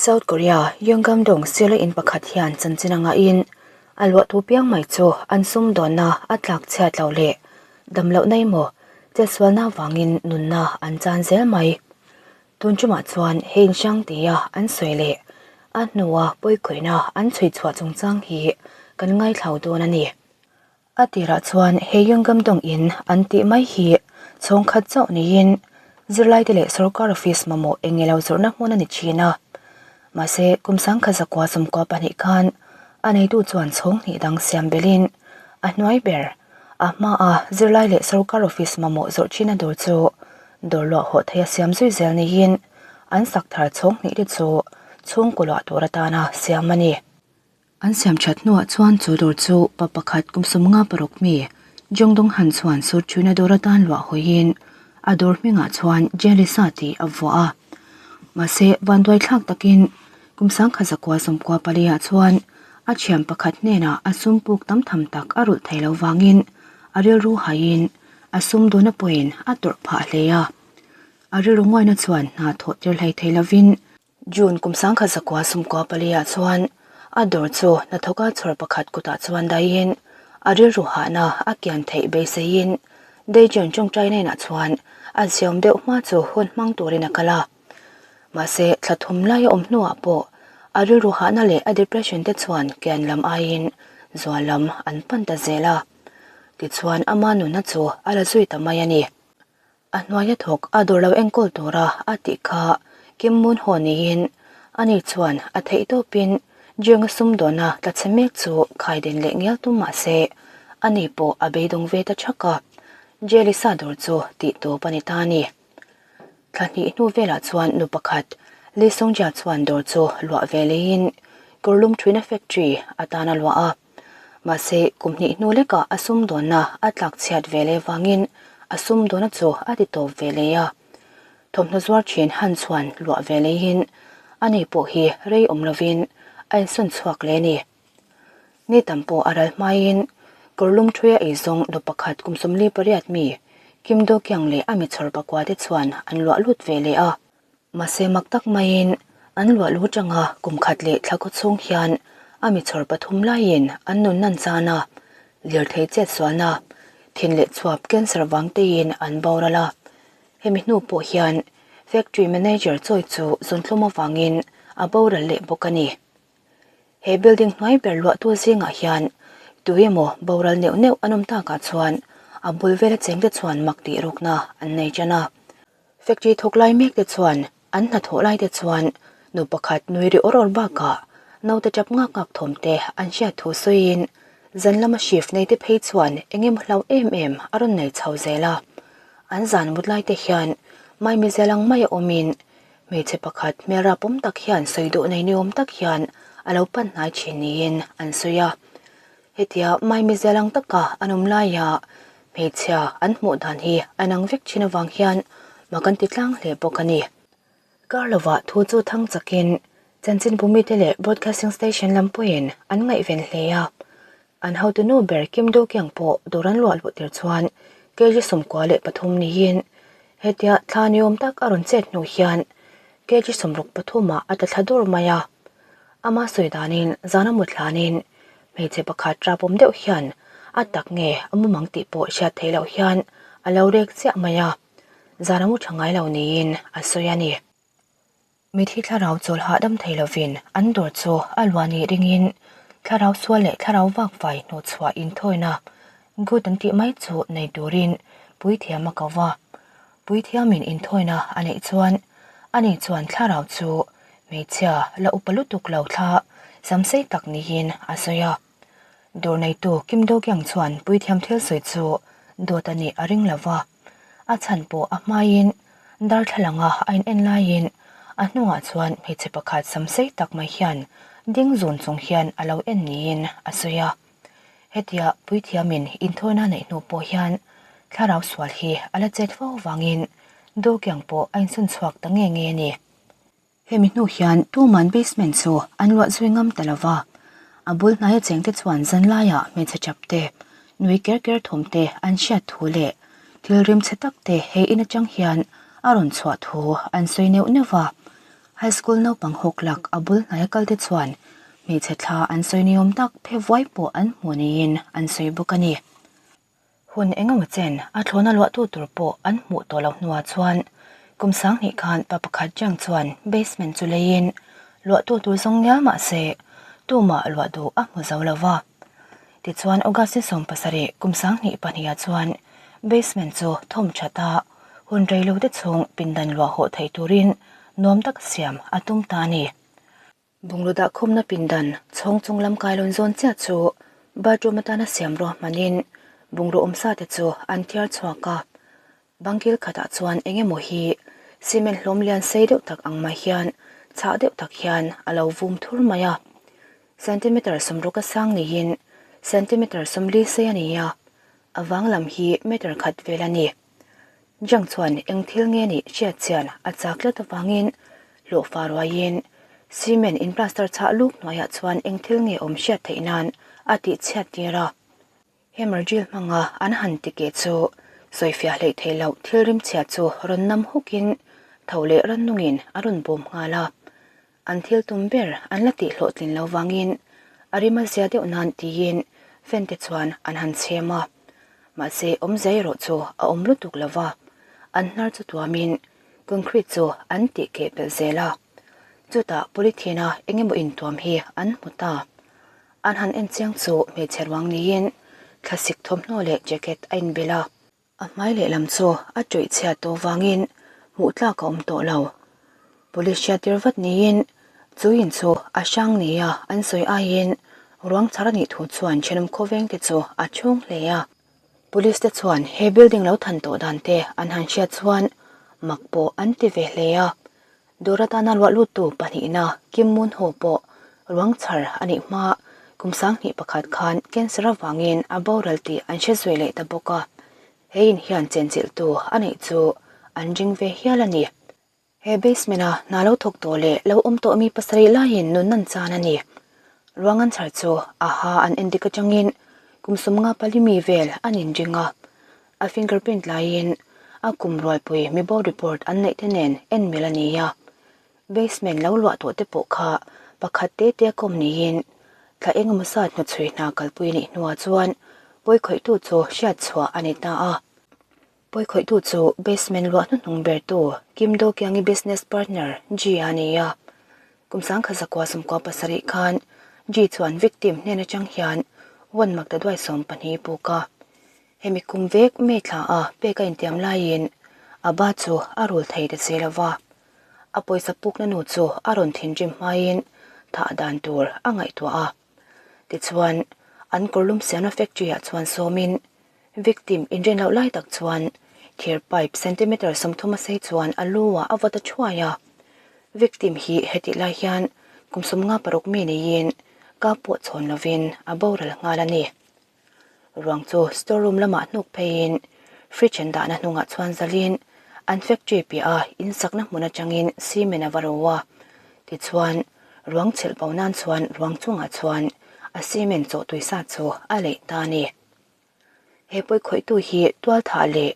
South Korea Yeongam-dong Seoul-a in pakhat hian chanchin a ngahin a luahtu piang mai chu an sumdawnna a tlak chhiat loh leh dam lohna emaw chetsualna avangin nunna an chan zel mai. Tun tumah chuan he inhrang tia an sawi leh a hnua pawikhawihna an chhui chhuah chungchang hi kan ngaithlau dawn a ni. A tirah chuan he Yeongam-dong in an tih mai hi chhawng khat chauh niin zirlaite leh sorkar office mamawh eng nge lo zawrhna hmun a ni thin a. Mahse, kum sangkhat zakua sawmkua pahnih khan a neitu chuan chhawng hnih dang siam belhin a hnuai ber a hmaa zirlai leh sorkar office mamawh zawrh thin a dawr chu dawr luah hawh theia siam zui zel niin an sak thar chhawng hnih te chu chhungkaw luah tur atana siam a ni. An siam that hnuah chuan chu dawr chu pa pakhat kum sawmnga paruk mi Jong Dong Han chuan sur thuina dawr atan luah hawiin a dawr hmingah chuan Jelisa tih a vuah a. Mahse, vanduai thlak takin kum sangkhat zakua sawmkua paliah chuan a thian pakhat hnenah a sum puk tam tham tak a rulh thei lo vangin a rilru haiin a sum dawna pawhin a tawrh phah hle a. A rilru ngaina chuan hna thawh tir hlei thei lovin June kum sangkhat zakua sumkua paliah chuan a dawr chu hnathawka chhawr pakhat kutah chuan daihin a rilru hahna a kian theih beiseiin Daejeon tawngtai hnenah chuan a ziawm deuh hma chu hun hmang turin a kal a. Mahse, thla thum lai a awm hnuah pawh a rilru hahna leh a depression te chuan kian lam aiin zual lam an pan ta zel a. Tichuan ama nunna chu a la zui ta mai a ni. A hnuaia thawk a dawr lo enkawl tura a tih kha Kim Moon Ho niin ani chuan a theih tawpin Jeong-a sumdawna tla chhe mek chu khaiden leh ngial tum mah se ani pawh a beidawng ve ta thak a, Jelisa dawr chu tih tawp a ni ta a ni. Thla hnih hnu velah chuan nu pakhat Lee Song-ja chuan dawr chu luah ve leiin Kawrlum Thuina Factory atan a luah a. Mahse, kum hnih hnu lekah a sumdawnna a tlak chhiat ve leh vangin a sumdawna chu a ti tawp ve leh a. Thawmhnaw zuar thin han chuan luah ve leihin ani pawh hi rei awm lovin a insawn chhuak leh a ni. Ni tam pawh a ral hmaiin kawrlum thuia ei zawng nu pakhat kum 48 mi Kim Do Kyung leh a mi chhawr pakua te chuan an luah lut ve leh a. Mahse mak tak maiin an luah lu tanga kum khat leh thla khaw chhung hian a mi chhawr pathum laiin an nun nan chan a, lirthei chetsualna, thin leh chuap cancer vang teiin an boral a. Hemi hnu pawh hian factory manager chawi chu zawntlum avangin a boral leh bawk a ni. He building hnuai ber luahtu zingah hian tu emaw boral neuh neuh an awm takah chuan a bul vela chengte chuan mak tih rukna an nei tan a. Factory thawk lai mek te chuan an hnathawh lai te chuan nu pakhat nui ri awr awr bakah naute tap ngak ngak thawm te an hriat thu sawiin zan lama shift nei te phei chuan eng emaw hlau em em a rawn nei chho zel a. An zan mut lai te hian maimi zel ang mai a awmin hmeichhe pakhat hmel rapawm tak hian sawi duh nei ni awm tak hian a lo pan hnai thin niin an sawi a. Hetia maimi zel ang taka an awm laia hmeichhia an hmuh dan hi a nang vek thin avang hian mak an ti tlang hle bawk a ni. Kar lovah thu chu thang chakin chanchinbu mite leh broadcasting station lam pawhin an ngaihven hle a. An hotu nu ber Kim Do Kyung pawh dawr an luah luh tir chuan kg 93 niin hetia thla ni awm tak a rawn chet hnu hian kg 63 ah a tla thla dur mai a. Ama sawi danin zana mut hlanin hmeichhe pakhat rapawm deuh hian a tak nge a mumang tih pawh hriat theih loh hian a lo rek chiah mai a, zana mu tha ngai lo niin a sawi a ni. Mithi thlarau chawl hahdam thei lovin an dawr chu a luah nih ringin thlarau sual leh thlarau vakvai hnawhchhuah inthawina gut an tih mai chu nei turin puithiam a ko va. Puithiamin inthawina a neih chuan ani chuan thlarau chu hmeichhia la upa lutuk lo thla samsei tak niin a sawi a. Dawr neitu Kim Do Kyung chuan puithiam thil sawi chu dawt a nih a ring lo va, a chhan pawh a hmaiin darthlalanga a in en laiin a hnungah chuan hmeichhe pakhat samsei tak mai hian ding zun chung hian a lo en niin a sawi a. Hetia puithiamin inthawina neih hnu pawh hian thlarau sual hi a la chet fo vangin Dokyang pawh a insawn chhuak ta nge nge a ni. Hemi hnu hian tuman basement chu an luah zui ngam ta lo va, a bul hnaia chengte chuan zanlaiah hmeichhe chap te, nui ker ker thawm te an hriat thu leh thil rimchhe tak te hei in atang hian a rawn chhuah thu an sawi neuh neuh va. High School naupang hawklak a bul hnaia kalte chuan hmeichhe thla an sawi ni awm tak phe vuai pawh an hmuh niin an sawi bawk a ni. Hun engemaw chen a thlawna luahtu tur pawh an hmuh tawh loh hnuah chuan kum sanghnih khan pa pakhat Jiang chuan basement chu leiin luahtu tur zawng ngial mah se tumah luah duh a hmu zo lo va. Tichuan August ni 70 kum sanghnih pahniha chuan basement chu thawm that a, hun reilo te chhung pindan luah hawh theih turin nuam tak siam a tum ta a ni. Bungraw dah khawmna pindan chhawng chung lam kailawn zawn chiah chu bathroom atana siam ruah hmanin bungraw awmsa te chu an thiar chhuak a. Bangkil khatah chuan eng emaw hi cement hlawm lian sei deuh tak ang mai hian chhah deuh tak hian a lo vum thur mai a. Centimeter sawmruk a sang niin centimeter sawmli sei a ni a, a vang lam hi meter khat vel a ni. Jiang chuan eng thil nge nih hriat chian a chak tlat avangin hlawhfa ruaiin cement in plaster chhah luk hnuaiah chuan eng thil nge awm hriat theih nan a tih chhiat tir a. Hammer drill hmanga an han ti keh chu sawifiah hleih theih loh thil rimchhia chu rawn nam hukin tho leh rannungin a rawn bawm nghal a. An thil tum ber an la tih hlawhtlin lo vangin a rim a zia deuh nan tiin fan te chuan an han chhem a. Mahse awmzia erawh chu a awm lutuk lo va, an hnar chu tuamin concrete chu an tih keh belh zel a. Chutah polythene a eng emaw intuam hi an hmu ta. An han en chiang chu hmeichhe ruang niin thlasik thawmhnaw leh jacket a inbel a. A hmai lehlam chu a ṭawih chhiat tawh vangin hmuh tlak a awm tawh lo. Police hriattir vat niin chu in chu a hrang nia an sawi aiin ruang chhar a nih thu chuan thenawm khawveng te chu a chhung hle a. Police te chuan he building lo than tawh dan te an han hriat chuan mak pawh an ti ve hle a. Dawr atana luah luttu pahnihna Kim Moon Ho pawh ruang chhar a nih hma kum 21 khan cancer avangin a boral tih an hre zui leh ta bawk a, he in hian chenchilhtu a neih chu an ring ve hial a ni. He basement-a hna lo thawk tawh leh lo awm tawh mi pasarih laiin nun an chan a ni. Ruang an chhar chu a ha an endik atangin kum 54 mi vel an inring a, A fingerprint laiin a kum rualpui mibo report an neih te nen en mil a ni a, basement lo luah tawh te pawh kha pakhat te te a kawm niin thla eng emaw zat hnuchhui hna kalpui nih hnuah chuan pawikhawihtu chu hriat chhuah a ni ta a. Pawikhawihtu chu basement luah hnuhnung bertu Kim Do Kyung-i business partner Ji a ni a, kum 1997 khan Ji chuan victim hnen atang hian won maktaduai 12 puk a. Hemi kum vek May thla a pek a intiam laiin a ba chu a rul thei ta si lo va. A pawisa pukna nu chu a rawn thinrim hmain thah dan tur a ngaihtuah a. Tichuan, an kawrlum siamna factory ah chuan sawmin victim inrin loh lai tak chuan thir pipe centimeter 30 a sei chuan a lu ah a vawt a thuai a. Victim hi hetih lai hian kum 56 mi neiin ka pawh chhawn lovin a boral nghal a ni. Ruang chu store room lamah hnuk pheiin fridge an dahna hnungah chuan zalin an factory piah a in sakna hmun atangin cement a va ro a. Tichuan, ruang chhelh bo nan chuan ruang chungah chuan a cement chawh tui sa chu a leih ta a ni. He pawikhawihtu hi tualthah leh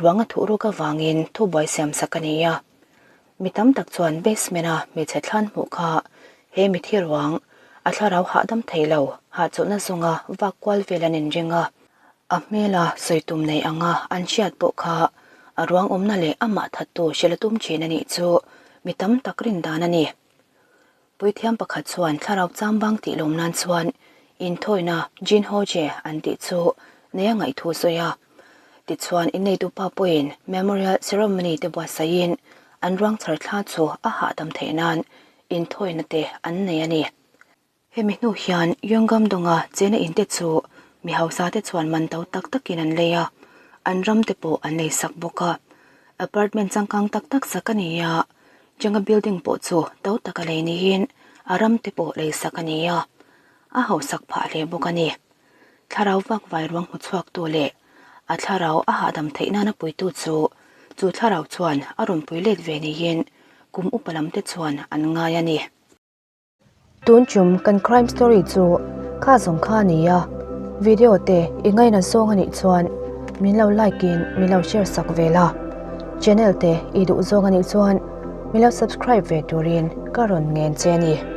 ruang a thuh ruk avangin thubuai siam sak a ni a. Mi tam tak chuan basement a hmeichhe thlan hmuh kha he mithi ruang a thlarau hahdam thei lo hahchawlhna zawnga vak kual vel an inring a. A hmela sawi tum nei anga an hriat pawh kha a ruang awmna leh amah thattu hrilh a tum thin a nih chu mi tam tak rin dan a ni. Puithiam pakhat chuan thlarau chambang tih lawm nan chuan inthawina Jin Ho Je an tih chu nei a ngaihthu sawi a. Tichuan inneitu pa pawhin memorial ceremony te buatsaihin an ruang chhar thla chu a hahdam theih nan inthawina te an nei a ni. Hemi hnu hian Yongam Donga chena in te chu mi hausa te chuan man to tak takin an lei a, an ram te pawh an lei sak bawk a. Apartment changkang tak tak sak a ni a, Changa building pawh chu to taka lei niin a ram te pawh lei sak a ni a, a hausak phah hle bawk a ni. Thlarau vak vai ruang hmu chhuaktu leh a thlarau a hahdam theih nana puitu chu chu thlarau chuan a rawn pui let ve niin kum upa lam te chuan an ngai a ni. Tun tum kan crime story chu kha zawng kha a ni a, video te i ngaina zawng a nih chuan min lo like in min lo share sak ve la, channel te i duh zawng a nih chuan. Min lo subscribe ve turin ka rawn ngen che a ni.